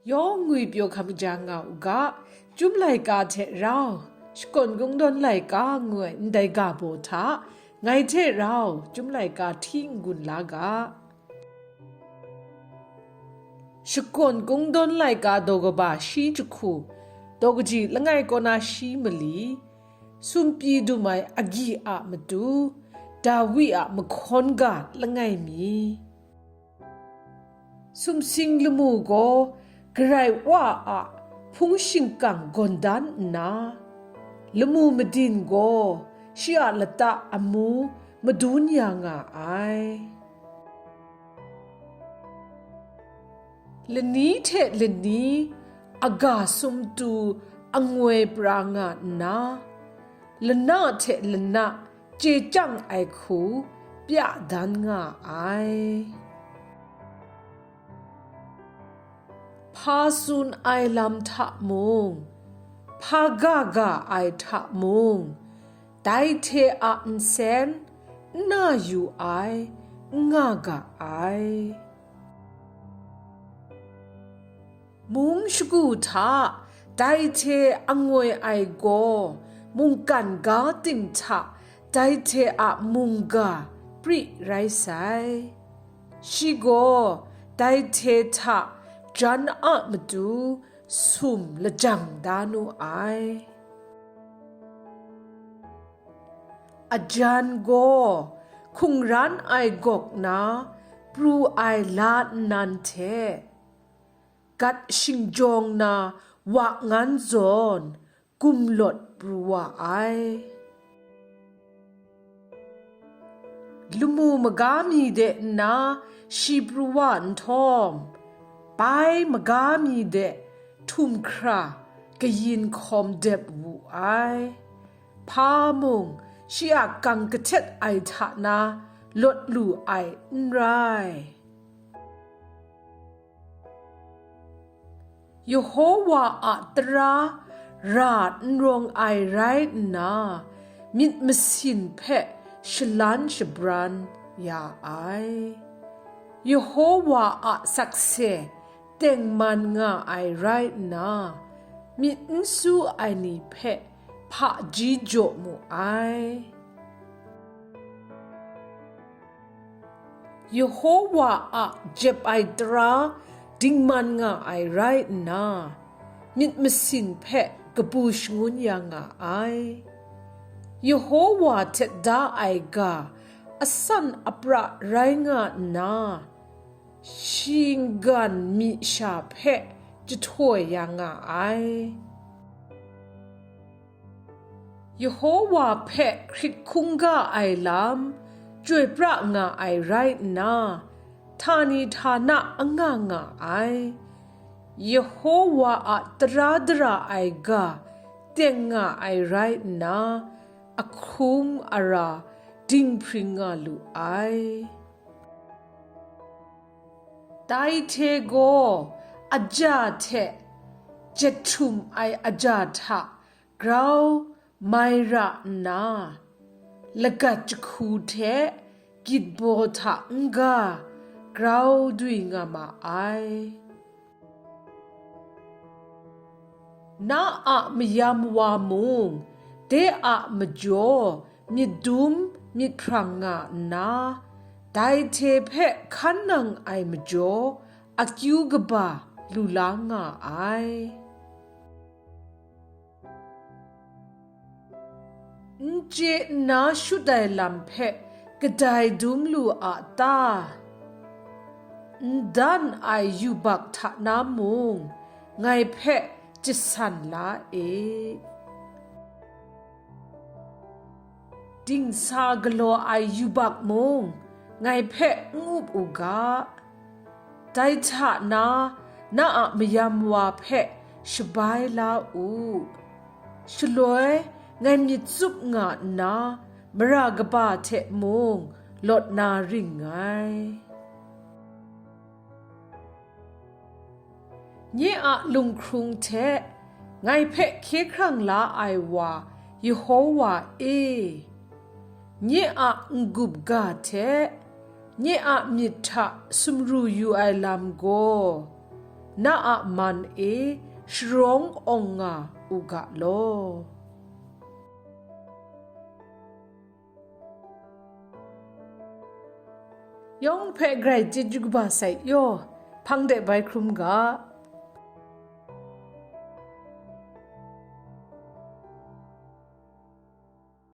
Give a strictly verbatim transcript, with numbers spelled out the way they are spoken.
Yawng ngwipyaw hkam ja nga u ga, Chyum laika hte rau, Shakawn Kungdawn laika ngu ai ndai ga baw hta, ngai hte rau Chyum laika hti n-gun la ga. Shakawn Kungdawn laika daw kaba shi jahku, daw kaji langai kaw na shi mali, sumpyi dum ai agyi a matu, Dawi a mahkawn ga langai mi. Sumsing lamu gaw Karai Wa a hpung shingkang gawn dan nna, lamu madin gaw shi a lata amu madun ya nga ai. Lani hte lani aga sumtu angoi pra nga nna, lana hte lana chye chyang ai hku pya dan nga ai. Hpa tsun ai lam hta mung, hpa ga ga ai hta mung, dai hte a nsen n na yu ai, n nga ga ai. Mung shagu hta dai hte angoi ai gaw mungkan ga ting hta dai hte a mungga pri rai sai. Shi gaw dai hte hta jan a matu sum lajang da nu ai. Ajan gaw hkungran ai gawk na pru ai la nnan hte, gat shingjawng na wa ngan zawn gumlawt pru wa ai. Lamu maga mi de nna shi pru wa nhtawm, bai maga mi de htum hkra kayin hkawm dep wu ai. Hpa mung shi a kang kahtet ai hta na lawt lu ai n rai. Yehowa a tara ra n rawng ai rai nna, myit masin hpe shalan shabran ya ai. Yehowa a sakse tengman nga ai rai nna, myit n su ai ni hpe hpaji jaw mu ai. Yehowa a jep ai tara dingman nga ai rai nna, myit masin hpe kabu shangun ya nga ai. Yehowa htet da ai ga asan apra rai nga nna, shinggan myi sha hpe jahtoi ya nga ai. Yehowa hpe hkrit hkungga ai lam chyoi pra nga ai rai nna, htani htana anga nga ai. Yehowa a tara dara ai ga teng nga ai rai nna, ahkrum ara dinghpring nga lu ai. Dai hte gaw aja hte jahtum ai aja hta grau mai ra nna, lagat jahku hte gyitbaw hta n-ga grau dwi nga ma ai. Na a mayam wa mung, de a majaw myit dum myit hprang nga nna, dai hte hpe hkan nang ai majaw akyu kaba lu la nga ai. N chye nna shut ai lam hpe kadai dum lu a ta? N dan ai yubak hta na mung ngai hpe jasan la e. Dingsa galaw ai yubak mung ngai hpe n up u ga. Dai hta na, na a mayam wa hpe shabai la u. Shaloi ngai myit tsup nga nna, mara kaba hte mung lawt na ring nngai. Nye a lunghkrung hte ngai hpe hkye hkrang la ai wa Yehova e, nye a n-gup ga hte nye a myit hta sumru yu ai lam gaw, na a man e sharawng awng nga u ga law. Yawng hpe grai chyeju kaba sai yaw, hpang de bai hkrum ga.